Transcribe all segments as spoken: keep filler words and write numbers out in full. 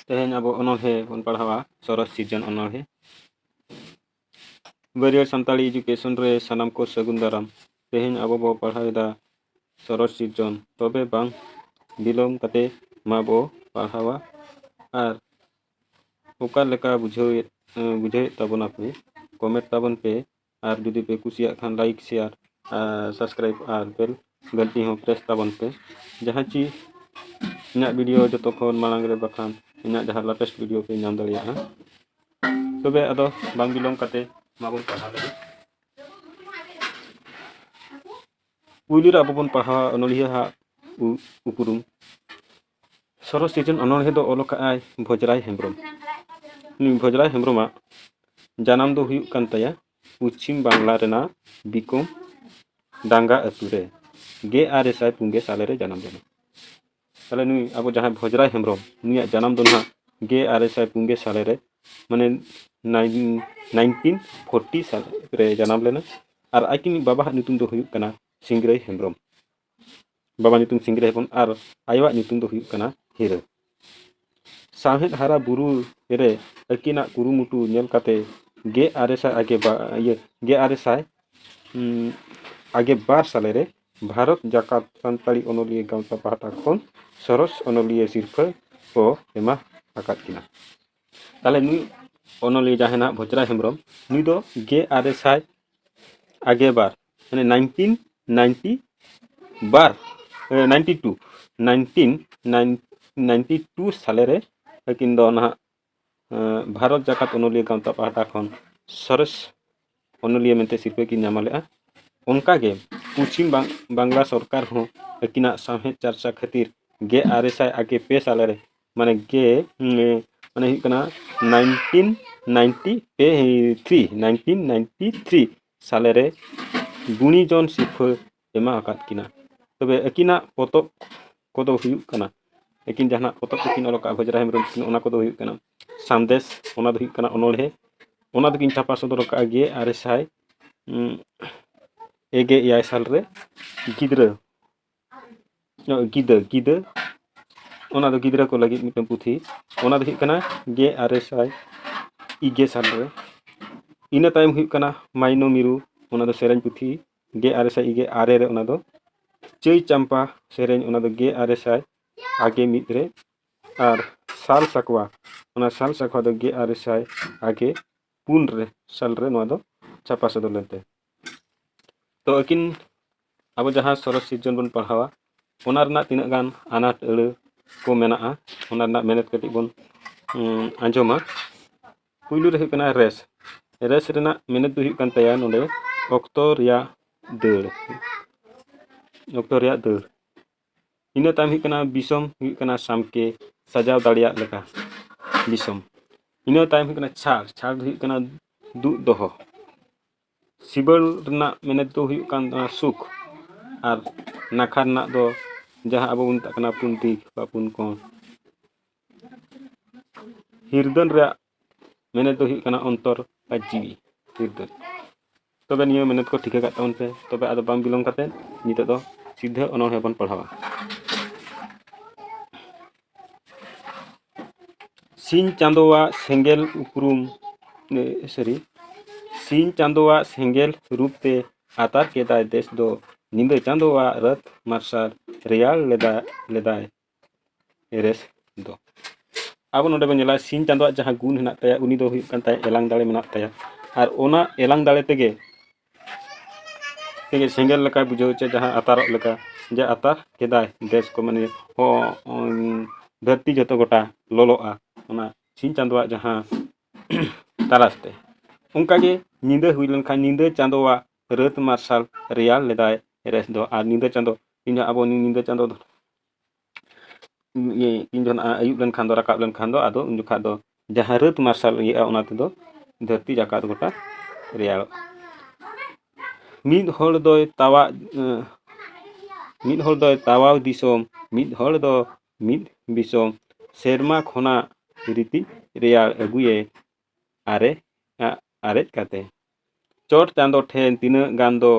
ᱛᱮᱦᱮᱧ ᱟᱵᱚ ᱚᱱᱚᱬᱦᱮ ᱵᱚᱱ ᱯᱟᱲᱦᱟᱣᱟ, ᱥᱚᱨᱚᱥ ᱥᱤᱨᱡᱚᱱ ᱚᱱᱚᱬᱦᱮ᱾ ᱵᱟᱹᱨᱭᱟᱹᱲ ᱥᱟᱱᱛᱟᱲᱤ ᱮᱰᱩᱠᱮᱥᱚᱱ ᱨᱮ ᱥᱟᱱᱟᱢ ᱠᱚ ᱥᱟᱹᱜᱩᱱ ᱫᱟᱨᱟᱢ᱾ ᱛᱮᱦᱮᱧ ᱟᱵᱚ ᱵᱚ ᱯᱟᱲᱦᱟᱣ ᱮᱫᱟ ᱥᱚᱨᱚᱥ ᱥᱤᱨᱡᱚᱱ᱾ ᱛᱚᱵᱮ ᱵᱟᱝ ᱵᱤᱞᱚᱢ ᱠᱟᱛᱮ ᱢᱟ ᱵᱚ ᱯᱟᱲᱦᱟᱣᱟ᱾ ᱟᱨ ᱚᱠᱟ ᱞᱮᱠᱟ ᱵᱩᱡᱷᱟᱹᱣᱮᱫ, ᱵᱩᱡᱷᱟᱹᱣᱮᱫ ᱛᱟᱵᱚᱱᱟ ᱯᱮ, ᱠᱚᱢᱮᱱᱴ ᱛᱟᱵᱚᱱ ᱯᱮ᱾ ᱟᱨ ᱡᱩᱫᱤ ᱯᱮ ᱠᱩᱥᱤᱭᱟᱜ ᱠᱷᱟᱱ, ᱞᱟᱭᱤᱠ, ᱥᱮᱭᱟᱨ ᱟᱨ ᱥᱟᱵᱥᱠᱨᱟᱭᱤᱵ ᱟᱨ ᱵᱮᱞ ᱜᱷᱟᱱᱴᱤ ᱦᱚᱸ ᱯᱨᱮᱥ ᱛᱟᱵᱚᱱ ᱯᱮ, ᱡᱟᱦᱟᱸ ᱪᱤ ᱤᱧᱟᱹᱜ ᱵᱷᱤᱰᱤᱭᱳ ᱡᱚᱛᱚ ᱠᱷᱚᱱ ᱢᱟᱲᱟᱝ ᱨᱮ ᱵᱟᱠᱷᱟᱱ ᱤᱧᱟᱹᱜ ᱡᱟᱦᱟᱸ ᱞᱮᱴᱮᱥᱴ ᱵᱷᱤᱰᱤᱭᱳ ᱯᱮ ᱧᱟᱢ ᱫᱟᱲᱮᱭᱟᱜᱼᱟ᱾ ᱛᱚᱵᱮ ᱟᱫᱚ ᱵᱟᱝ ᱵᱤᱞᱚᱢ ᱠᱟᱛᱮ ᱢᱟᱵᱚᱱ ᱯᱟᱲᱦᱟᱣ ᱞᱮᱜᱮ᱾ ᱯᱩᱭᱞᱩ ᱨᱮ ᱟᱵᱚ ᱵᱚᱱ ᱯᱟᱲᱦᱟᱣᱟ ᱚᱱᱚᱞᱤᱭᱟᱹ ᱦᱟᱜ ᱩ-, ᱩᱯᱨᱩᱢ᱾ ᱥᱚᱨᱚᱥ ᱥᱤᱨᱡᱚᱱ ᱚᱱᱚᱬᱦᱮ ᱫᱚ ᱚᱞ ᱟᱠᱟᱫ ᱟᱭ ᱵᱷᱚᱡᱽᱨᱟᱭ ᱦᱮᱢᱵᱨᱚᱢ᱾ ᱱᱩᱭ ᱵᱷᱚᱡᱽᱨᱟᱭ ᱦᱮᱢᱵᱨᱚᱢᱟᱜ ᱡᱟᱱᱟᱢ ᱫᱚ ᱦᱩᱭᱩᱜ ᱠᱟᱱ ᱛᱟᱭᱟ ᱯᱚᱪᱷᱤᱢ ᱵᱟᱝᱞᱟ ᱨᱮᱱᱟᱜ ᱵᱤᱠᱚᱢ ᱰᱟᱝᱜᱟ ᱟᱹᱛᱩ ᱨᱮ᱾ ᱜᱮᱞ ᱟᱨᱮ ᱥᱟᱭ ᱯᱩᱱ ᱜᱮ ᱥᱟᱞᱮ ᱨᱮ ᱡᱟᱱᱟᱢ ᱞᱮᱱᱟ᱾ ᱛᱟᱦᱚᱞᱮ ᱱᱩᱭ ᱟᱵᱚ ᱡᱟᱦᱟᱸᱭ ᱵᱷᱚᱡᱽᱨᱟᱭ ᱦᱮᱢᱵᱨᱚᱢ, ᱱᱩᱭᱟᱜ ᱡᱟᱱᱟᱢ ᱫᱚ ᱱᱟᱦᱟᱜ ᱜᱮᱞ ᱟᱨᱮ ᱥᱟᱭ ᱯᱩᱱ ᱜᱮ ᱥᱟᱞᱮ ᱨᱮ, ᱢᱟᱱᱮ ᱱᱟᱭᱤᱱ-, ᱱᱟᱭᱤᱱᱴᱤᱱ ᱯᱷᱳᱨᱴᱤ ᱥᱟᱞ ᱨᱮ ᱡᱟᱱᱟᱢ ᱞᱮᱱᱟ᱾ ᱟᱨ ᱟᱹᱠᱤᱱ ᱵᱟᱵᱟᱣᱟᱜ ᱧᱩᱛᱩᱢ ᱫᱚ ᱦᱩᱭᱩᱜ ᱠᱟᱱᱟ ᱥᱤᱝᱨᱟᱹᱭ ᱦᱮᱢᱵᱨᱚᱢ᱾ ᱵᱟᱵᱟ ᱧᱩᱛᱩᱢ ᱥᱤᱝᱨᱟᱹᱭ ᱦᱮᱢᱵᱨᱚᱢ ᱟᱨ ᱟᱭᱳᱣᱟᱜ ᱧᱩᱛᱩᱢ ᱫᱚ ᱦᱩᱭᱩᱜ ᱠᱟᱱᱟ ᱦᱤᱨᱟᱹ᱾ ᱥᱟᱶᱦᱮᱫ ᱦᱟᱨᱟ ᱵᱩᱨᱩ ᱨᱮ ᱟᱹᱠᱤᱱᱟᱜ ᱠᱩᱨᱩᱢᱩᱴᱩ ᱧᱮᱞ ᱠᱟᱛᱮ ᱜᱮᱞ ᱟᱨᱮ ᱥᱟᱭ ᱟᱜᱮ ᱵᱟ-, ᱤᱭᱟᱹ, ᱜᱮᱞ ᱟᱨᱮ ᱥᱟᱭ, ᱩᱸ, ᱟᱜᱮ ᱵᱟᱨ ᱥᱟᱞᱮ ᱨᱮ ᱵᱷᱟᱨᱚᱛ ᱡᱟᱠᱟᱛ ᱥᱟᱱᱛᱟᱲᱤ ᱚᱱᱚᱞᱤᱭᱟᱹ ᱜᱟᱶᱛᱟ ᱯᱟᱦᱴᱟ ᱠᱷᱚᱱ ᱥᱚᱨᱚᱥ ᱚᱱᱚᱞᱤᱭᱟᱹ ᱥᱤᱨᱯᱷᱟᱹ ᱠᱚ ᱮᱢᱟ ᱟᱠᱟᱫ ᱠᱤᱱᱟ᱾ ᱛᱟᱦᱚᱞᱮ ᱱᱩᱭ ᱚᱱᱚᱞᱤᱭᱟᱹ ᱡᱟᱦᱟᱸᱭ ᱱᱟᱦᱟᱜ ᱵᱷᱚᱡᱽᱨᱟᱭ ᱦᱮᱢᱵᱨᱚᱢ, ᱱᱩᱭ ᱫᱚ ᱜᱮᱞ ᱟᱨᱮ ᱥᱟᱭ ᱟᱜᱮ ᱵᱟᱨ, ᱢᱟᱱᱮ ᱱᱟᱭᱤᱱᱴᱤᱱ ᱱᱟᱭᱤᱱᱴᱤ ᱵᱟᱨ, ᱮ, ninety two, nineteen ninety two ᱥᱟᱞᱮ ᱨᱮ ᱟᱹᱠᱤᱱ ᱫᱚ ᱱᱟᱦᱟᱜ, ᱮ, ᱵᱷᱟᱨᱚᱛ ᱡᱟᱠᱟᱛ ᱚᱱᱚᱞᱤᱭᱟᱹ ᱜᱟᱶᱛᱟ ᱯᱟᱦᱴᱟ ᱠᱷᱚᱱ ᱥᱚᱨᱮᱥ ᱚᱱᱚᱞᱤᱭᱟᱹ ᱢᱮᱱᱛᱮ ᱥᱤᱨᱯᱟᱹ ᱠᱤᱱ ᱧᱟᱢ ᱞᱮᱫᱼᱟ᱾ ᱚᱱᱠᱟᱜᱮ ᱯᱚᱪᱷᱤᱢ ᱵᱟᱝ-, ᱵᱟᱝᱞᱟ ᱥᱚᱨᱠᱟᱨ ᱦᱚᱸ ᱟᱹᱠᱤᱱᱟᱜ ᱥᱟᱶᱦᱮᱫ ᱪᱟᱨᱪᱟ ᱠᱷᱟᱹᱛᱤᱨ ᱜᱮᱞ ᱟᱨᱮ ᱥᱟᱭ ᱟᱜᱮ ᱯᱮ ᱥᱟᱞᱮ ᱨᱮ, ᱢᱟᱱᱮ ᱜᱮ, ᱩᱸ, ᱢᱟᱱᱮ ᱦᱩᱭᱩᱜ ᱠᱟᱱᱟ nineteen ninety three, nineteen ninety three ᱥᱟᱞᱮ ᱨᱮ ᱜᱩᱱᱤᱡᱚᱱ ᱥᱤᱨᱯᱷᱟᱹ ᱮᱢᱟ ᱟᱠᱟᱫ ᱠᱤᱱᱟ᱾ ᱛᱚᱵᱮ ᱟᱹᱠᱤᱱᱟᱜ ᱯᱚᱛᱚᱵ ᱠᱚᱫᱚ ᱦᱩᱭᱩᱜ ᱠᱟᱱᱟ, ᱟᱹᱠᱤᱱ ᱡᱟᱦᱟᱱᱟᱜ ᱯᱚᱛᱚᱵ ᱠᱚᱠᱤᱱ ᱚᱞ ᱟᱠᱟᱫᱼᱟ ᱵᱷᱚᱡᱽᱨᱟᱭ ᱦᱮᱢᱵᱨᱚᱢ ᱛᱟᱹᱠᱤᱱ, ᱚᱱᱟ ᱠᱚᱫᱚ ᱦᱩᱭᱩᱜ ᱠᱟᱱᱟ ᱥᱟᱸᱫᱮᱥ, ᱚᱱᱟ ᱫᱚ ᱦᱩᱭᱩᱜ ᱠᱟᱱᱟ ᱚᱱᱚᱬᱦᱮ, ᱚᱱᱟ ᱫᱚᱠᱤᱱ ᱪᱷᱟᱯᱟ ᱥᱚᱫᱚᱨ ᱟᱠᱟᱫᱼᱟ ᱜᱮᱞ ᱟᱨᱮ ᱥᱟᱭ, ᱩᱸ, ᱮᱜᱮ ᱮᱭᱟᱭ ᱥᱟᱞ ᱨᱮ᱾ ᱜᱤᱫᱽᱨᱟᱹ, ᱚ, ᱜᱤᱫᱟᱹ, ᱜᱤᱫᱟᱹ, ᱚᱱᱟ ᱫᱚ ᱜᱤᱫᱽᱨᱟᱹ ᱠᱚ ᱞᱟᱹᱜᱤᱫ ᱢᱤᱫᱴᱟᱝ ᱯᱩᱛᱷᱤ᱾ ᱚᱱᱟ ᱫᱚ ᱦᱩᱭᱩᱜ ᱠᱟᱱᱟ ᱜᱮᱞ ᱟᱨᱮ ᱥᱟᱭ ᱤᱜᱮ ᱥᱟᱞ ᱨᱮ᱾ ᱤᱱᱟᱹ ᱛᱟᱭᱚᱢ ᱦᱩᱭᱩᱜ ᱠᱟᱱᱟ ᱢᱟᱭᱱᱚ ᱢᱤᱨᱩ, ᱚᱱᱟ ᱫᱚ ᱥᱮᱨᱮᱧ ᱯᱩᱛᱷᱤ, ᱜᱮᱞ ᱟᱨᱮ ᱥᱟᱭ ᱤᱜᱮ ᱟᱨᱮ ᱨᱮ᱾ ᱚᱱᱟ ᱫᱚ ᱪᱟᱹᱭ ᱪᱟᱢᱯᱟ ᱥᱮᱨᱮᱧ, ᱚᱱᱟ ᱫᱚ ᱜᱮᱞ ᱟᱨᱮ ᱥᱟᱭ ᱟᱜᱮ ᱢᱤᱫ ᱨᱮ᱾ ᱟᱨ ᱥᱟᱞ ᱥᱟᱠᱣᱟ, ᱚᱱᱟ ᱥᱟᱞ ᱥᱟᱠᱣᱟ ᱫᱚ ᱜᱮᱞ ᱟᱨᱮ ᱥᱟᱭ ᱟᱜᱮ ᱯᱩᱱ ᱨᱮ, ᱥᱟᱞ ᱨᱮ ᱱᱚᱣᱟ ᱫᱚ ᱪᱷᱟᱯᱟ ᱥᱚᱫᱚᱨ ᱞᱮᱱ ᱛᱟᱭᱟ᱾ ᱛᱚ ᱟᱹᱠᱤᱱ ᱟᱵᱚ ᱡᱟᱦᱟᱸ ᱥᱚᱨᱚᱥ ᱥᱤᱨᱡᱚᱱ ᱵᱚᱱ ᱯᱟᱲᱦᱟᱣᱟ, ᱚᱱᱟ ᱨᱮᱱᱟᱜ ᱛᱤᱱᱟᱹᱜ ᱜᱟᱱ ᱟᱱᱟᱴ ᱟᱹᱲᱟᱹ ᱠᱚ ᱢᱮᱱᱟᱜᱼᱟ, ᱚᱱᱟ ᱨᱮᱱᱟᱜ ᱢᱮᱱᱮᱛ ᱠᱟᱹᱴᱤᱡ ᱵᱚᱱ, ᱩᱸ, ᱟᱸᱡᱚᱢᱟ᱾ ᱯᱩᱭᱞᱩ ᱨᱮ ᱦᱩᱭᱩᱜ ᱠᱟᱱᱟ ᱨᱮᱥ᱾ ᱨᱮᱥ ᱨᱮᱱᱟᱜ ᱢᱮᱱᱮᱛ ᱫᱚ ᱦᱩᱭᱩᱜ ᱠᱟᱱ ᱛᱟᱭᱟ ᱱᱚᱰᱮ ᱚᱠᱛᱚ ᱨᱮᱭᱟᱜ ᱫᱟᱹᱲ, ᱚᱠᱛᱚ ᱨᱮᱭᱟᱜ ᱫᱟᱹᱲ᱾ ᱤᱱᱟᱹ ᱛᱟᱭᱚᱢ ᱦᱩᱭᱩᱜ ᱠᱟᱱᱟ ᱵᱤᱥᱚᱢ, ᱦᱩᱭᱩᱜ ᱠᱟᱱᱟ ᱥᱟᱢᱠᱮ ᱥᱟᱡᱟᱣ ᱫᱟᱲᱮᱭᱟᱜ ᱞᱮᱠᱟ ᱵᱤᱥᱚᱢ᱾ ᱤᱱᱟᱹ ᱛᱟᱭᱚᱢ ᱦᱩᱭᱩᱜ ᱠᱟᱱᱟ ᱪᱷᱟᱲ᱾ ᱪᱷᱟᱲ ᱫᱚ ᱦᱩᱭᱩᱜ ᱠᱟᱱᱟ ᱫᱩᱜ ᱫᱚᱦᱚ᱾ ᱥᱤᱵᱟᱹᱲ ᱨᱮᱱᱟᱜ ᱢᱮᱱᱮᱛ ᱫᱚ ᱦᱩᱭᱩᱜ ᱠᱟᱱ ᱛᱟᱵᱚᱱᱟ ᱥᱩᱠ, ᱟᱨ ᱱᱟᱠᱷᱟ ᱨᱮᱱᱟᱜ ᱫᱚ ᱡᱟᱦᱟᱸ ᱟᱵᱚ ᱵᱚᱱ ᱢᱮᱛᱟᱜ ᱠᱟᱱᱟ ᱯᱩᱱ ᱫᱤᱠ ᱵᱟ ᱯᱩᱱ ᱠᱚᱬ᱾ ᱦᱤᱨᱫᱟᱹᱱ ᱨᱮᱭᱟᱜ ᱢᱮᱱᱮᱛ ᱫᱚ ᱦᱩᱭᱩᱜ ᱠᱟᱱᱟ ᱚᱱᱛᱚᱨ ᱟᱨ ᱡᱤᱣᱤ ᱦᱤᱨᱫᱟᱹᱱ᱾ ᱛᱚᱵᱮ ᱱᱤᱭᱟᱹ ᱢᱮᱱᱮᱛ ᱠᱚ ᱴᱷᱤᱠᱟᱹ ᱠᱟᱜ ᱛᱟᱵᱚᱱ ᱯᱮ᱾ ᱛᱚᱵᱮ ᱟᱫᱚ ᱵᱟᱝ ᱵᱤᱞᱚᱢ ᱠᱟᱛᱮ ᱱᱤᱛᱚᱜ ᱫᱚ ᱥᱤᱫᱷᱟᱹ ᱚᱱᱚᱬᱦᱮ ᱵᱚᱱ ᱯᱟᱲᱦᱟᱣᱟ᱾ ᱥᱤᱧ ᱪᱟᱸᱫᱳᱣᱟᱜ ᱥᱮᱸᱜᱮᱞ ᱩᱯᱨᱩᱢ, ᱮ, sorry, ᱥᱤᱧ ᱪᱟᱸᱫᱳᱣᱟᱜ ᱥᱮᱸᱜᱮᱞ ᱨᱩᱯ ᱛᱮ ᱟᱛᱟᱨ ᱠᱮᱫᱟᱭ ᱫᱮᱥ ᱫᱚ, ᱧᱤᱫᱟᱹ ᱪᱟᱸᱫᱳᱣᱟᱜ ᱨᱟᱹᱛ ᱢᱟᱨᱥᱟᱞ ᱨᱮᱭᱟᱲ ᱞᱮᱫᱟ, ᱞᱮᱫᱟᱭ ᱨᱮᱥ ᱫᱚ᱾ ᱟᱵᱚ ᱱᱚᱰᱮ ᱵᱚᱱ ᱧᱮᱞᱟ, ᱥᱤᱧ ᱪᱟᱸᱫᱳᱣᱟᱜ ᱡᱟᱦᱟᱸ ᱜᱩᱱ ᱦᱮᱱᱟᱜ ᱛᱟᱭᱟ, ᱩᱱᱤ ᱫᱚ ᱦᱩᱭᱩᱜ ᱠᱟᱱ ᱛᱟᱭᱟ ᱮᱞᱟᱝ ᱫᱟᱲᱮ ᱢᱮᱱᱟᱜ ᱛᱟᱭᱟ, ᱟᱨ ᱚᱱᱟ ᱮᱞᱟᱝ ᱫᱟᱲᱮ ᱛᱮᱜᱮ ᱛᱮᱜᱮ ᱥᱮᱸᱜᱮᱞ ᱞᱮᱠᱟᱭ ᱵᱩᱡᱷᱟᱹᱣ ᱦᱚᱪᱚᱭᱟ, ᱡᱟᱦᱟᱸ ᱟᱛᱟᱨᱚᱜ ᱞᱮᱠᱟ, ᱡᱮ ᱟᱛᱟᱨ ᱠᱮᱫᱟᱭ ᱫᱮᱥ ᱠᱚ, ᱢᱟᱱᱮ ᱦᱚᱸ, ᱫᱷᱟᱹᱨᱛᱤ ᱡᱚᱛᱚ ᱜᱚᱴᱟ ᱞᱚᱞᱚᱜᱼᱟ, ᱚᱱᱟ ᱥᱤᱧ ᱪᱟᱸᱫᱳᱣᱟᱜ ᱡᱟᱦᱟᱸ ᱛᱟᱨᱟᱥ ᱛᱮ᱾ ᱚᱱᱠᱟᱜᱮ ᱧᱤᱫᱟᱹ ᱦᱩᱭ ᱞᱮᱱᱠᱷᱟᱱ ᱧᱤᱫᱟᱹ ᱪᱟᱸᱫᱳᱣᱟᱜ ᱨᱟᱹᱛ ᱢᱟᱨᱥᱟᱞ ᱨᱮᱭᱟᱲ ᱞᱮᱫᱟᱭ ᱨᱮᱥ ᱫᱚ᱾ ᱟᱨ ᱧᱤᱫᱟᱹ ᱪᱟᱸᱫᱳ, ᱤᱧ ᱟᱵᱚ ᱧᱤᱫᱟᱹ ᱪᱟᱸᱫᱳ ᱫᱚ, ᱤᱭᱟᱹ, ᱤᱧ ᱫᱚ ᱱᱟᱜ ᱟᱹᱭᱩᱵ ᱞᱮᱱᱠᱷᱟᱱ ᱫᱚ, ᱨᱟᱠᱟᱵ ᱞᱮᱱᱠᱷᱟᱱ ᱫᱚ, ᱟᱫᱚ ᱩᱱ ᱡᱚᱠᱷᱟᱜ ᱫᱚ ᱡᱟᱦᱟᱸ ᱨᱟᱹᱛ ᱢᱟᱨᱥᱟᱞ ᱤᱭᱟᱹᱜᱼᱟ, ᱚᱱᱟ ᱛᱮᱫᱚ ᱫᱷᱟᱹᱨᱛᱤ ᱡᱟᱠᱟᱛ ᱜᱚᱴᱟ ᱨᱮᱭᱟᱲᱚᱜᱼᱟ᱾ ᱢᱤᱫ ᱦᱚᱲ ᱫᱚᱭ ᱛᱟᱣᱟᱜ, ᱮᱸ, ᱢᱤᱫ ᱦᱚᱲ ᱫᱚᱭ ᱛᱟᱣᱟᱣ ᱫᱤᱥᱚᱢ, ᱢᱤᱫ ᱦᱚᱲ ᱫᱚ ᱢᱤᱫ ᱫᱤᱥᱚᱢ, ᱥᱮᱨᱢᱟ ᱠᱷᱚᱱᱟᱜ ᱨᱤᱛᱤᱡ ᱨᱮᱭᱟᱲ ᱟᱹᱜᱩᱭᱮ ᱟᱨᱮ-, ᱟ-, ᱟᱨᱮᱡ ᱠᱟᱛᱮ᱾ ᱪᱚᱴ ᱪᱟᱸᱫᱚ ᱴᱷᱮᱱ ᱛᱤᱱᱟᱹᱜ ᱜᱟᱱ ᱫᱚ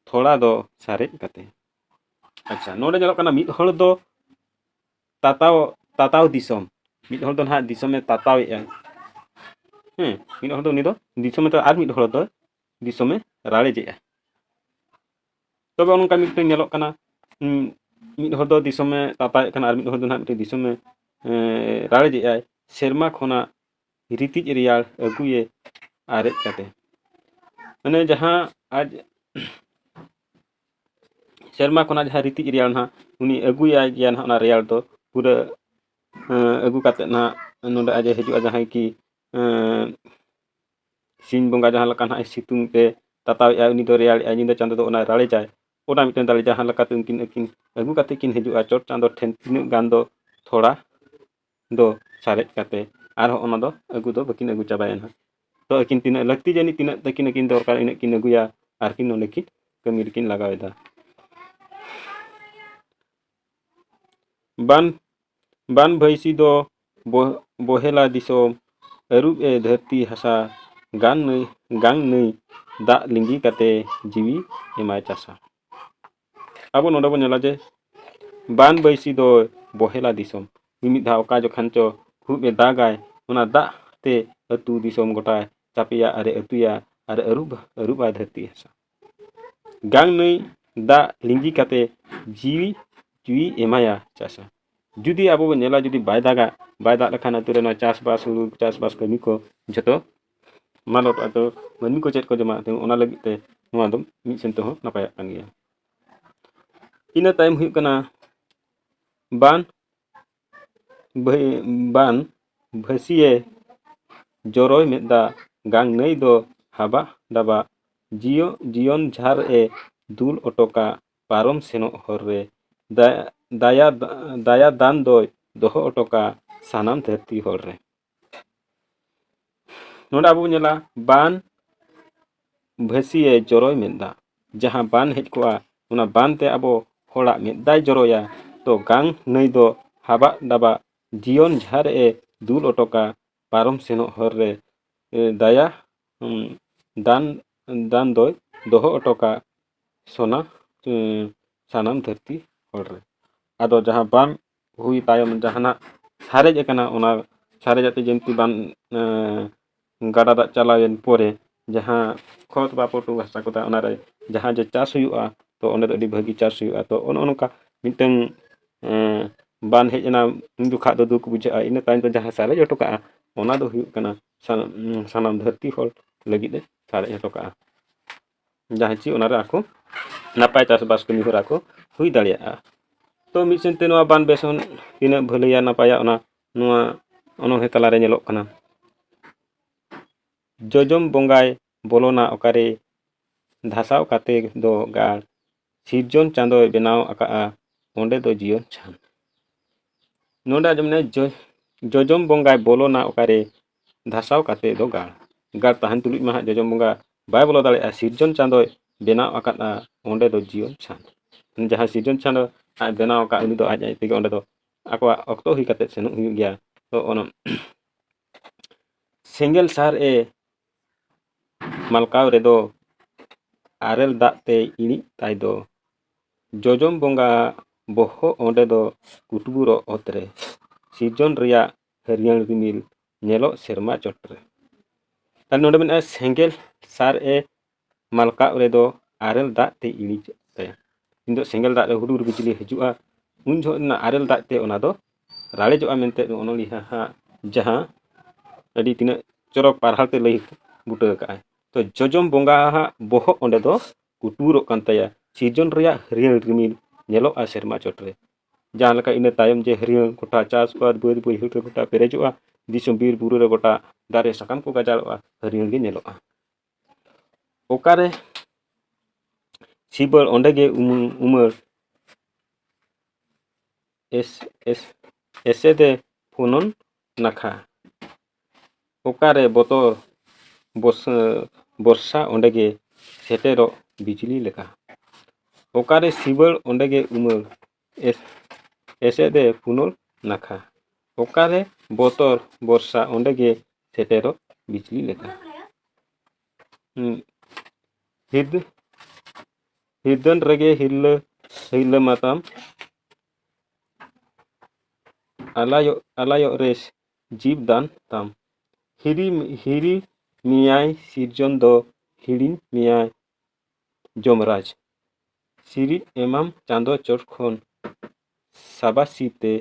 ᱛᱷᱚᱲᱟ ᱫᱚ ᱥᱟᱨᱮᱡ ᱠᱟᱛᱮ᱾ ᱟᱪᱪᱷᱟ, ᱱᱚᱰᱮ ᱧᱮᱞᱚᱜ ᱠᱟᱱᱟ ᱢᱤᱫ ᱦᱚᱲ ᱫᱚ ᱛᱟᱛᱟᱣ, ᱛᱟᱛᱟᱣ ᱫᱤᱥᱚᱢ᱾ ᱢᱤᱫ ᱦᱚᱲ ᱫᱚ ᱱᱟᱦᱟᱜ ᱫᱤᱥᱚᱢᱮ ᱛᱟᱛᱟᱣᱮᱫᱼᱟ᱾ ᱦᱮᱸ, ᱢᱤᱫ ᱦᱚᱲ ᱫᱚ ᱩᱱᱤ ᱫᱚ ᱫᱤᱥᱚᱢᱮ ᱛᱟᱛᱟᱣ, ᱟᱨ ᱢᱤᱫ ᱦᱚᱲ ᱫᱚ ᱫᱤᱥᱚᱢᱮ ᱨᱟᱲᱮᱡᱮᱜᱼᱟ᱾ ᱛᱚᱵᱮ ᱚᱱᱠᱟ ᱢᱤᱫᱴᱮᱱ ᱧᱮᱞᱚᱜ ᱠᱟᱱᱟ, ᱩᱸ, ᱢᱤᱫ ᱦᱚᱲ ᱫᱚ ᱫᱤᱥᱚᱢᱮ ᱛᱟᱛᱟᱣᱮᱫ ᱠᱟᱱᱟ, ᱟᱨ ᱢᱤᱫ ᱦᱚᱲ ᱫᱚ ᱱᱟᱦᱟᱜ ᱢᱤᱫᱴᱮᱱ ᱫᱤᱥᱚᱢᱮ, ᱮᱸ, ᱨᱟᱲᱮᱡᱮᱜᱼᱟᱭ᱾ ᱥᱮᱨᱢᱟ ᱠᱷᱚᱱᱟᱜ ᱨᱤᱛᱤᱡ ᱨᱮᱭᱟᱲ ᱟᱹᱜᱩᱭᱮ ᱟᱨᱮᱡ ᱠᱟᱛᱮ᱾ ᱢᱟᱱᱮ ᱡᱟᱦᱟᱸ ᱟᱡ ᱥᱮᱨᱢᱟ ᱠᱷᱚᱱᱟᱜ ᱡᱟᱦᱟᱸ ᱨᱤᱛᱤᱡ ᱨᱮᱭᱟᱲ ᱱᱟᱦᱟᱜ ᱩᱱᱤ ᱟᱹᱜᱩᱭᱟᱭ ᱜᱮᱭᱟ ᱱᱟᱦᱟᱜ, ᱚᱱᱟ ᱨᱮᱭᱟᱲ ᱫᱚ ᱯᱩᱨᱟᱹ, ᱮᱸ, ᱟᱹᱜᱩ ᱠᱟᱛᱮ ᱱᱟᱦᱟᱜ ᱱᱚᱰᱮ ᱟᱡ ᱮ ᱦᱤᱡᱩᱜᱼᱟ, ᱡᱟᱦᱟᱸᱭ ᱠᱤ, ᱮᱸ, ᱥᱤᱧ ᱵᱚᱸᱜᱟ ᱡᱟᱦᱟᱸ ᱞᱮᱠᱟ ᱱᱟᱦᱟᱜ ᱮ ᱥᱤᱛᱩᱝ ᱛᱮ ᱛᱟᱛᱟᱣᱮᱜᱼᱟᱭ, ᱩᱱᱤ ᱫᱚ ᱨᱮᱭᱟᱲᱮᱜᱼᱟᱭ, ᱧᱤᱫᱟᱹ ᱪᱟᱸᱫᱚ ᱫᱚ ᱚᱱᱟᱭ ᱨᱟᱲᱮᱡᱟᱭ᱾ ᱚᱱᱟ ᱢᱤᱫᱴᱮᱱ ᱫᱟᱲᱮ ᱡᱟᱦᱟᱸ ᱞᱮᱠᱟᱛᱮ ᱩᱱᱠᱤᱱ ᱟᱹᱠᱤᱱ ᱟᱹᱜᱩ ᱠᱟᱛᱮ ᱠᱤᱱ ᱦᱤᱡᱩᱜᱼᱟ ᱪᱚᱴ ᱪᱟᱸᱫᱚ ᱴᱷᱮᱱ, ᱛᱤᱱᱟᱹᱜ ᱜᱟᱱ ᱫᱚ ᱛᱷᱚᱲᱟ ᱫᱚ ᱥᱟᱨᱮᱡ ᱠᱟᱛᱮ, ᱟᱨᱦᱚᱸ ᱚᱱᱟ ᱫᱚ ᱟᱹᱜᱩ ᱫᱚ ᱵᱟᱹᱠᱤᱱ ᱟᱹᱜᱩ ᱪᱟᱵᱟᱭᱟ ᱱᱟᱦᱟᱜ᱾ ᱛᱚ ᱟᱹᱠᱤᱱ ᱛᱤᱱᱟᱹᱜ ᱞᱟᱹᱠᱛᱤ ᱡᱟᱹᱱᱤᱡ ᱛᱤᱱᱟᱹᱜ ᱛᱟᱹᱠᱤᱱ ᱟᱹᱠᱤᱱ ᱫᱚᱨᱠᱟᱨ, ᱤᱱᱟᱹᱜ ᱠᱤᱱ ᱟᱹᱜᱩᱭᱟ ᱟᱨ ᱠᱤᱱ ᱱᱚᱰᱮ ᱠᱤᱱ ᱠᱟᱹᱢᱤ ᱨᱮᱠᱤᱱ ᱞᱟᱜᱟᱣ ᱮᱫᱟ᱾ ᱵᱟᱱ, ᱵᱟᱱ ᱵᱷᱟᱹᱭᱥᱤ ᱫᱚ ᱵᱚ-, ᱵᱚᱦᱮᱞᱟ ᱫᱤᱥᱚᱢ, ᱟᱹᱨᱩᱵ ᱮ ᱫᱷᱟᱹᱨᱛᱤ ᱦᱟᱥᱟ, ᱜᱟᱝ ᱱᱟᱹᱭ, ᱜᱟᱝ ᱱᱟᱹᱭ ᱫᱟᱜ ᱞᱤᱸᱜᱤ ᱠᱟᱛᱮ ᱡᱤᱣᱤ ᱮᱢᱟᱭ ᱪᱟᱥᱟ᱾ ᱟᱵᱚ ᱱᱚᱰᱮ ᱵᱚᱱ ᱧᱮᱞᱟ ᱡᱮ ᱵᱟᱱ ᱵᱟᱹᱭᱥᱤ ᱫᱚ ᱵᱚᱦᱮᱞᱟ ᱫᱤᱥᱚᱢ᱾ ᱢᱤᱢᱤᱫ ᱫᱷᱟᱣ ᱚᱠᱟ ᱡᱚᱠᱷᱟᱱ ᱪᱚ ᱠᱷᱩᱵ ᱮ ᱫᱟᱜᱟᱭ, ᱚᱱᱟ ᱫᱟᱜ ᱛᱮ ᱟᱹᱛᱩ ᱫᱤᱥᱚᱢ ᱜᱚᱴᱟᱭ ᱪᱟᱯᱮᱭᱟ ᱟᱨᱮ ᱟᱹᱛᱩᱭᱟ ᱟᱨ ᱟᱹᱨᱩᱵ, ᱟᱹᱨᱩᱵᱟ ᱫᱷᱟᱹᱨᱛᱤ ᱦᱟᱥᱟ᱾ ᱜᱟᱝ ᱱᱟᱹᱭ ᱫᱟᱜ ᱞᱤᱸᱜᱤ ᱠᱟᱛᱮ ᱡᱤᱣᱤ, ᱡᱤᱣᱤ ᱮᱢᱟᱭᱟ ᱪᱟᱥᱟ᱾ ᱡᱩᱫᱤ ᱟᱵᱚ ᱵᱚᱱ ᱧᱮᱞᱟ, ᱡᱩᱫᱤ ᱵᱟᱭ ᱫᱟᱜᱟ, ᱵᱟᱭ ᱫᱟᱜ ᱞᱮᱠᱷᱟᱱ ᱟᱹᱛᱩ ᱨᱮ ᱱᱚᱣᱟ ᱪᱟᱥᱵᱟᱥ, ᱦᱩᱲᱩ ᱪᱟᱥᱵᱟᱥ ᱠᱟᱹᱢᱤ ᱠᱚ ᱡᱷᱚᱛᱚ ᱢᱟᱞᱚᱴᱚᱜᱼᱟ᱾ ᱛᱚ ᱢᱟᱹᱱᱢᱤ ᱠᱚ ᱪᱮᱫ ᱠᱚ ᱡᱚᱢᱟ? ᱛᱚ ᱚᱱᱟ ᱞᱟᱹᱜᱤᱫ ᱛᱮ ᱱᱚᱣᱟ ᱫᱚ ᱢᱤᱫ ᱥᱮᱱ ᱛᱮᱦᱚᱸ ᱱᱟᱯᱟᱭᱚᱜ ᱠᱟᱱ ᱜᱮᱭᱟ᱾ ᱤᱱᱟᱹ ᱛᱟᱭᱚᱢ ᱦᱩᱭᱩᱜ ᱠᱟᱱᱟ ᱵᱟᱱ ᱵᱷᱟᱹ-, ᱵᱟᱱ ᱵᱷᱟᱹᱥᱤᱭᱮ ᱡᱚᱨᱚᱭ ᱢᱮᱫ ᱫᱟᱜ, ᱜᱟᱝ ᱱᱟᱹᱭ ᱫᱚ ᱦᱟᱵᱟᱜ ᱰᱟᱵᱟᱜ, ᱡᱤᱭᱚ-, ᱡᱤᱭᱚᱱ ᱡᱷᱟᱨ ᱮ ᱫᱩᱞ ᱚᱴᱚ ᱠᱟᱜ, ᱯᱟᱨᱚᱢ ᱥᱮᱱᱚᱜ ᱦᱚᱨ ᱨᱮ ᱫᱟ-, ᱫᱟᱭᱟ, ᱫᱟᱭᱟ ᱫᱟᱱ ᱫᱚᱭ ᱫᱚᱦᱚ ᱚᱴᱚ ᱠᱟᱜ, ᱥᱟᱱᱟᱢ ᱫᱷᱟᱹᱨᱛᱤ ᱦᱚᱲ ᱨᱮ᱾ ᱱᱚᱰᱮ ᱟᱵᱚ ᱵᱚᱱ ᱧᱮᱞᱟ, ᱵᱟᱱ ᱵᱷᱟᱹᱥᱤᱭᱮ ᱡᱚᱨᱚᱭ ᱢᱮᱫ ᱫᱟᱜ᱾ ᱡᱟᱦᱟᱸ ᱵᱟᱱ ᱦᱮᱡ ᱠᱚᱜᱼᱟ, ᱚᱱᱟ ᱵᱟᱱ ᱛᱮ ᱟᱵᱚ ᱦᱚᱲᱟᱜ ᱢᱮᱫ ᱫᱟᱭ ᱡᱚᱨᱚᱭᱟ᱾ ᱛᱚ ᱜᱟᱝ ᱱᱟᱹᱭ ᱫᱚ ᱦᱟᱵᱟᱜ ᱰᱟᱵᱟᱜ ᱡᱤᱭᱚᱱ ᱡᱷᱟᱨ ᱮ ᱫᱩᱞ ᱚᱴᱚ ᱠᱟᱜ, ᱯᱟᱨᱚᱢ ᱥᱮᱱᱚᱜ ᱦᱚᱨ ᱨᱮ, ᱮ, ᱫᱟᱭᱟ, ᱩᱢ, ᱫᱟᱱ, ᱫᱟᱱ ᱫᱚᱭ ᱫᱚᱦᱚ ᱚᱴᱚ ᱠᱟᱜ ᱥᱚᱱᱟ, ᱮ, ᱥᱟᱱᱟᱢ ᱫᱷᱟᱹᱨᱛᱤ ᱦᱚᱲ ᱨᱮ᱾ ᱟᱫᱚ ᱡᱟᱦᱟᱸ ᱵᱟᱱ ᱦᱩᱭ ᱛᱟᱭᱚᱢ ᱡᱟᱦᱟᱱᱟᱜ ᱥᱟᱨᱮᱡ ᱟᱠᱟᱱᱟ, ᱚᱱᱟ ᱥᱟᱨᱮᱡ ᱟᱛᱮ ᱡᱮᱢᱛᱤ ᱵᱟᱱ ᱮᱸ, ᱜᱟᱰᱟ ᱫᱟᱜ ᱪᱟᱞᱟᱣᱮᱱ ᱯᱚᱨᱮ ᱡᱟᱦᱟᱸ ᱠᱷᱚᱛ ᱵᱟ ᱯᱚᱴᱩ ᱜᱷᱟᱥᱟ ᱠᱚ ᱛᱟᱦᱮᱸ, ᱚᱱᱟᱨᱮ ᱡᱟᱦᱟᱸ ᱡᱮ ᱪᱟᱥ ᱦᱩᱭᱩᱜᱼᱟ, ᱛᱚ ᱚᱸᱰᱮ ᱫᱚ ᱟᱹᱰᱤ ᱵᱷᱟᱹᱜᱤ ᱪᱟᱥ ᱦᱩᱭᱩᱜᱼᱟ᱾ ᱛᱚ ᱚᱱᱮ ᱚᱱᱠᱟ ᱢᱤᱫᱴᱟᱝ ᱮᱸ, ᱵᱟᱱ ᱦᱮᱡ ᱮᱱᱟ, ᱩᱱ ᱡᱚᱠᱷᱟᱜ ᱫᱚ ᱫᱩᱠ ᱵᱩᱡᱷᱟᱹᱜᱼᱟ᱾ ᱤᱱᱟᱹ ᱛᱟᱭᱚᱢ ᱛᱮ ᱡᱟᱦᱟᱸ ᱥᱟᱨᱮᱡ ᱦᱚᱴᱚ ᱠᱟᱜᱼᱟ, ᱚᱱᱟ ᱫᱚ ᱦᱩᱭᱩᱜ ᱠᱟᱱᱟ ᱥᱟᱱᱟᱢ, ᱥᱟᱱᱟᱢ ᱫᱷᱟᱹᱨᱛᱤ ᱦᱚᱲ ᱞᱟᱹᱜᱤᱫ ᱮ ᱥᱟᱨᱮᱡ ᱦᱚᱴᱚ ᱠᱟᱜᱼᱟ, ᱡᱟᱦᱟᱸ ᱪᱮ ᱚᱱᱟᱨᱮ ᱟᱠᱚ ᱱᱟᱯᱟᱭ ᱪᱟᱥᱵᱟᱥ ᱠᱟᱹᱢᱤ ᱦᱚᱨᱟ ᱠᱚ ᱦᱩᱭ ᱫᱟᱲᱮᱭᱟᱜᱼᱟ᱾ ᱛᱚ ᱢᱤᱫ ᱥᱮᱱ ᱛᱮ ᱱᱚᱣᱟ ᱵᱟᱱ ᱵᱮᱥᱚᱱ ᱛᱤᱱᱟᱹᱜ ᱵᱷᱟᱹᱞᱟᱹᱭᱟ ᱱᱟᱯᱟᱭᱟ, ᱚᱱᱟ ᱱᱚᱣᱟ ᱚᱱᱚᱬᱦᱮ ᱛᱟᱞᱟᱨᱮ ᱧᱮᱞᱚᱜ ᱠᱟᱱᱟ᱾ ᱡᱚᱡᱚᱢ ᱵᱚᱸᱜᱟᱭ ᱵᱚᱞᱚᱱᱟ ᱚᱠᱟᱨᱮ, ᱫᱷᱟᱥᱟᱣ ᱠᱟᱛᱮ ᱫᱚ ᱜᱟᱲ, ᱥᱤᱨᱡᱚᱱ ᱪᱟᱸᱫᱚᱭ ᱵᱮᱱᱟᱣ ᱟᱠᱟᱫᱼᱟ, ᱚᱸᱰᱮ ᱫᱚ ᱡᱤᱭᱚᱱ ᱪᱷᱟᱱ᱾ ᱱᱚᱰᱮ ᱟᱸᱡᱚᱢ ᱢᱮ, ᱡᱚ-, ᱡᱚᱡᱚᱢ ᱵᱚᱸᱜᱟᱭ ᱵᱚᱞᱚᱱᱟ ᱚᱠᱟᱨᱮ, ᱫᱷᱟᱥᱟᱣ ᱠᱟᱛᱮ ᱫᱚ ᱜᱟᱲ᱾ ᱜᱟᱲ ᱛᱟᱦᱮᱱ ᱛᱩᱞᱩᱡ ᱢᱟ ᱦᱟᱸᱜ ᱡᱚᱡᱚᱢ ᱵᱚᱸᱜᱟ ᱵᱟᱭ ᱵᱚᱞᱚ ᱫᱟᱲᱮᱭᱟᱜᱼᱟ᱾ ᱥᱤᱨᱡᱚᱱ ᱪᱟᱸᱫᱚᱭ ᱵᱮᱱᱟᱣ ᱟᱠᱟᱫᱼᱟ, ᱚᱸᱰᱮ ᱫᱚ ᱡᱤᱭᱚᱱ ᱪᱷᱟᱱ᱾ ᱡᱟᱦᱟᱸ ᱥᱤᱨᱡᱚᱱ ᱪᱟᱸᱫᱚ ᱟᱡ ᱵᱮᱱᱟᱣ ᱟᱠᱟᱫ, ᱩᱱᱤ ᱫᱚ ᱟᱡ ᱟᱡ ᱛᱮᱜᱮ ᱚᱸᱰᱮ ᱫᱚ ᱟᱠᱚᱣᱟᱜ ᱚᱠᱛᱚ ᱦᱩᱭ ᱠᱟᱛᱮ ᱥᱮᱱᱚᱜ ᱦᱩᱭᱩᱜ ᱜᱮᱭᱟ᱾ ᱛᱚ ᱚᱱᱟ ᱥᱮᱸᱜᱮᱞ ᱥᱟᱨ ᱮ ᱢᱟᱞᱠᱟᱣ ᱨᱮᱫᱚ ᱟᱨᱮᱞ ᱫᱟᱜ ᱛᱮ ᱤᱬᱤᱡ ᱛᱟᱭ ᱫᱚ᱾ ᱡᱚᱡᱚᱢ ᱵᱚᱸᱜᱟ ᱵᱚᱦᱚᱜ ᱚᱸᱰᱮ ᱫᱚ ᱠᱩᱴᱵᱩᱨᱚᱜ ᱚᱛ ᱨᱮ, ᱥᱤᱨᱡᱚᱱ ᱨᱮᱭᱟᱜ ᱦᱟᱹᱨᱭᱟᱹᱲ ᱨᱤᱢᱤᱞ ᱧᱮᱞᱚᱜ ᱥᱮᱨᱢᱟ ᱪᱚᱴ ᱨᱮ᱾ ᱛᱟᱦᱞᱮ ᱱᱚᱰᱮ ᱢᱮᱱᱟᱜᱼᱟ, ᱥᱮᱸᱜᱮᱞ ᱥᱟᱨ ᱮ ᱢᱟᱞᱠᱟᱣ ᱨᱮᱫᱚ ᱟᱨᱮᱞ ᱫᱟᱜ ᱛᱮ ᱤᱬᱤᱡᱚᱜ ᱛᱟᱭᱟ᱾ ᱩᱱ ᱫᱚ ᱥᱮᱸᱜᱮᱞ ᱫᱟᱜ ᱨᱮ ᱦᱩᱰᱩᱨ ᱵᱤᱡᱽᱞᱤ ᱦᱤᱡᱩᱜᱼᱟ, ᱩᱱ ᱡᱚᱦᱚᱜ ᱚᱱᱟ ᱟᱨᱮᱞ ᱫᱟᱜ ᱛᱮ ᱚᱱᱟ ᱫᱚ ᱨᱟᱲᱮᱡᱚᱜᱼᱟ ᱢᱮᱱᱛᱮ ᱚᱱᱚᱞᱤᱭᱟᱹ ᱦᱟᱸᱜ ᱡᱟᱦᱟᱸ ᱟᱹᱰᱤ ᱛᱤᱱᱟᱹᱜ ᱪᱚᱨᱚᱠ ᱯᱟᱨᱦᱟᱲ ᱛᱮ ᱞᱟᱹᱭ ᱵᱩᱴᱟᱹ ᱟᱠᱟᱫᱼᱟᱭ᱾ ᱛᱚ ᱡᱚᱡᱚᱢ ᱵᱚᱸᱜᱟ ᱦᱟᱸᱜ ᱵᱚᱦᱚᱜ ᱚᱸᱰᱮ ᱫᱚ ᱠᱩᱴᱩᱨᱚᱜ ᱠᱟᱱ ᱛᱟᱭᱟ, ᱥᱤᱨᱡᱚᱱ ᱨᱮᱭᱟᱜ ᱦᱟᱹᱨᱭᱟᱹᱲ ᱨᱤᱢᱤᱞ ᱧᱮᱞᱚᱜᱼᱟ ᱥᱮᱨᱢᱟ ᱪᱚᱴ ᱨᱮ᱾ ᱡᱟᱦᱟᱸ ᱞᱮᱠᱟ ᱤᱱᱟᱹ ᱛᱟᱭᱚᱢ ᱡᱮ ᱦᱟᱹᱨᱭᱟᱹᱲ ᱜᱚᱴᱟ ᱪᱟᱥᱵᱟᱥ ᱵᱟᱹᱫᱽ ᱵᱟᱹᱭᱦᱟᱹᱲ ᱨᱮ ᱜᱚᱴᱟ ᱯᱮᱨᱮᱡᱚᱜᱼᱟ, ᱫᱤᱥᱚᱢ ᱵᱤᱨ ᱵᱩᱨᱩ ᱨᱮ ᱜᱚᱴᱟ ᱫᱟᱨᱮ ᱥᱟᱠᱟᱢ ᱠᱚ ᱜᱟᱡᱟᱲᱚᱜᱼᱟ, ᱦᱟᱹᱨᱭᱟᱹᱲ ᱜᱮ ᱧᱮᱞᱚᱜᱼᱟ᱾ ᱚᱠᱟᱨᱮ ᱥᱤᱵᱟᱹᱲ ᱚᱸᱰᱮ ᱜᱮ ᱩᱢᱩᱞ ᱩᱢᱟᱹᱲ, ᱮᱥ-, ᱮᱥ-, ᱮᱥᱮᱫᱮ ᱯᱷᱩᱱᱚᱱ ᱱᱟᱠᱷᱟ᱾ ᱚᱠᱟᱨᱮ ᱵᱚᱛᱚᱨ ᱵᱚᱥ-, ᱵᱚᱨᱥᱟ ᱚᱸᱰᱮ ᱜᱮ ᱥᱮᱴᱮᱨᱚᱜ ᱵᱤᱡᱽᱞᱤ ᱞᱮᱠᱟ᱾ ᱚᱠᱟᱨᱮ ᱥᱤᱵᱟᱹᱲ ᱚᱸᱰᱮ ᱜᱮ ᱩᱢᱟᱹᱲ, ᱮᱥ-, ᱮᱥᱮᱫᱮ ᱯᱷᱩᱱᱚᱱ ᱱᱟᱠᱷᱟ᱾ ᱚᱠᱟᱨᱮ ᱵᱚᱛᱚᱨ ᱵᱚᱨᱥᱟ ᱚᱸᱰᱮ ᱜᱮ ᱥᱮᱴᱮᱨᱚᱜ ᱵᱤᱡᱽᱞᱤ ᱞᱮᱠᱟ᱾ ᱦᱩᱸ᱾ ᱦᱤᱨᱫᱟᱹ-, ᱦᱤᱨᱫᱟᱹᱱ ᱨᱮᱜᱮ ᱦᱤᱨᱞᱟᱹ, ᱦᱤᱨᱞᱟᱹ ᱢᱟᱛᱟᱢ᱾ ᱟᱞᱟᱭᱚᱜ ᱟᱞᱟᱭᱚᱜ ᱨᱮ ᱡᱤᱵᱽ ᱫᱟᱱ ᱛᱟᱢ᱾ ᱦᱤᱨᱤ ᱦᱤᱨᱤ ᱢᱮᱭᱟᱭ ᱥᱤᱨᱡᱚᱱ ᱫᱚ, ᱦᱤᱲᱤᱧ ᱢᱮᱭᱟᱭ ᱡᱚᱢᱨᱟᱡᱽ᱾ ᱥᱤᱨᱤᱡ ᱮᱢᱟᱢ ᱪᱟᱸᱫᱚ ᱪᱚᱴ ᱠᱷᱚᱱ, ᱥᱟᱵᱟᱥᱤ ᱛᱮ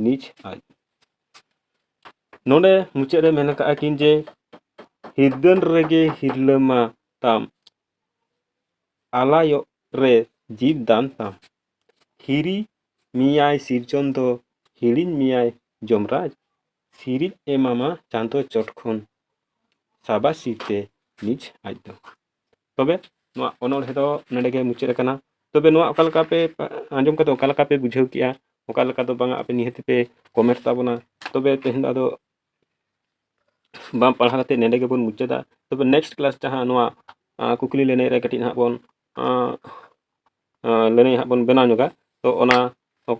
ᱱᱤᱡ ᱟᱡ᱾ ᱱᱚᱰᱮ ᱢᱩᱪᱟᱹᱫ ᱨᱮ ᱢᱮᱱ ᱟᱠᱟᱫᱼᱟ ᱠᱤᱱ ᱡᱮ, ᱦᱤᱨᱫᱟᱹᱱ ᱨᱮᱜᱮ ᱦᱤᱨᱞᱟᱹ ᱢᱟ ᱛᱟᱢ, ᱟᱞᱟᱭᱚᱜ ᱨᱮ ᱡᱤᱵᱽ ᱫᱟᱱ ᱛᱟᱢ᱾ ᱦᱤᱨᱤ ᱢᱮᱭᱟᱭ ᱥᱤᱨᱡᱚᱱ ᱫᱚ, ᱦᱤᱲᱤᱧ ᱢᱮᱭᱟᱭ ᱡᱚᱢᱨᱟᱡᱽ᱾ ᱥᱤᱨᱤᱡ ᱮᱢᱟᱢᱟ ᱪᱟᱸᱫᱚ ᱪᱚᱴ ᱠᱷᱚᱱ, ᱥᱟᱵᱟᱥᱤ ᱛᱮ ᱱᱤᱡ ᱟᱡ ᱫᱚ᱾ ᱛᱚᱵᱮ ᱱᱚᱣᱟ ᱚᱱᱚᱬᱦᱮ ᱫᱚ ᱱᱚᱰᱮ ᱜᱮ ᱢᱩᱪᱟᱹᱫ ᱟᱠᱟᱱᱟ᱾ ᱛᱚᱵᱮ ᱱᱚᱣᱟ ᱚᱠᱟ ᱞᱮᱠᱟ ᱯᱮ ᱟᱸᱡᱚᱢ ᱠᱟᱛᱮ ᱚᱠᱟ ᱞᱮᱠᱟ ᱯᱮ ᱵᱩᱡᱷᱟᱹᱣ ᱠᱮᱜᱼᱟ, ᱚᱠᱟ ᱞᱮᱠᱟ ᱫᱚ ᱵᱟᱝᱟ, ᱟᱯᱮ ᱱᱤᱦᱟᱹᱛ ᱯᱮ ᱠᱚᱢᱮᱱᱴ ᱛᱟᱵᱚᱱᱟ᱾ ᱛᱚᱵᱮ ᱛᱮᱦᱮᱧ ᱫᱚ ᱟᱫᱚ ᱵᱟᱝ ᱯᱟᱲᱦᱟᱣ ᱠᱟᱛᱮ ᱱᱚᱰᱮ ᱜᱮᱵᱚᱱ ᱢᱩᱪᱟᱹᱫᱟ᱾ ᱛᱚᱵᱮ ᱱᱮᱠᱥᱴ ᱠᱞᱟᱥ ᱡᱟᱦᱟᱸ ᱱᱚᱣᱟ ᱟᱸ, ᱠᱩᱠᱞᱤ ᱞᱟᱹᱱᱟᱹᱭ ᱨᱮ ᱠᱟᱹᱴᱤᱡ ᱱᱟᱦᱟᱜ ᱵᱚᱱ ᱟᱸ, ᱟᱸ, ᱞᱟᱹᱱᱟᱹᱭ ᱦᱟᱸᱜ ᱵᱚᱱ ᱵᱮᱱᱟᱣ ᱧᱚᱜᱟ᱾ ᱛᱚ ᱚᱱᱟ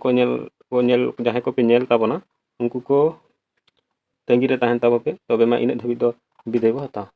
ᱠᱚ ᱧᱮᱞ ᱠᱚ ᱧᱮᱞ ᱡᱟᱦᱟᱸᱭ ᱠᱚᱯᱮ ᱧᱮᱞ ᱛᱟᱵᱚᱱᱟ, ᱩᱱᱠᱩ ᱠᱚ ᱛᱟᱺᱜᱤ ᱨᱮ ᱛᱟᱦᱮᱱ ᱛᱟᱵᱚ ᱯᱮ᱾ ᱛᱚᱵᱮ ᱢᱟ ᱤᱱᱟᱹᱜ ᱫᱷᱟᱹᱵᱤᱡ ᱫᱚ ᱵᱤᱫᱟᱹᱭ ᱵᱚ ᱦᱟᱛᱟᱣᱟ᱾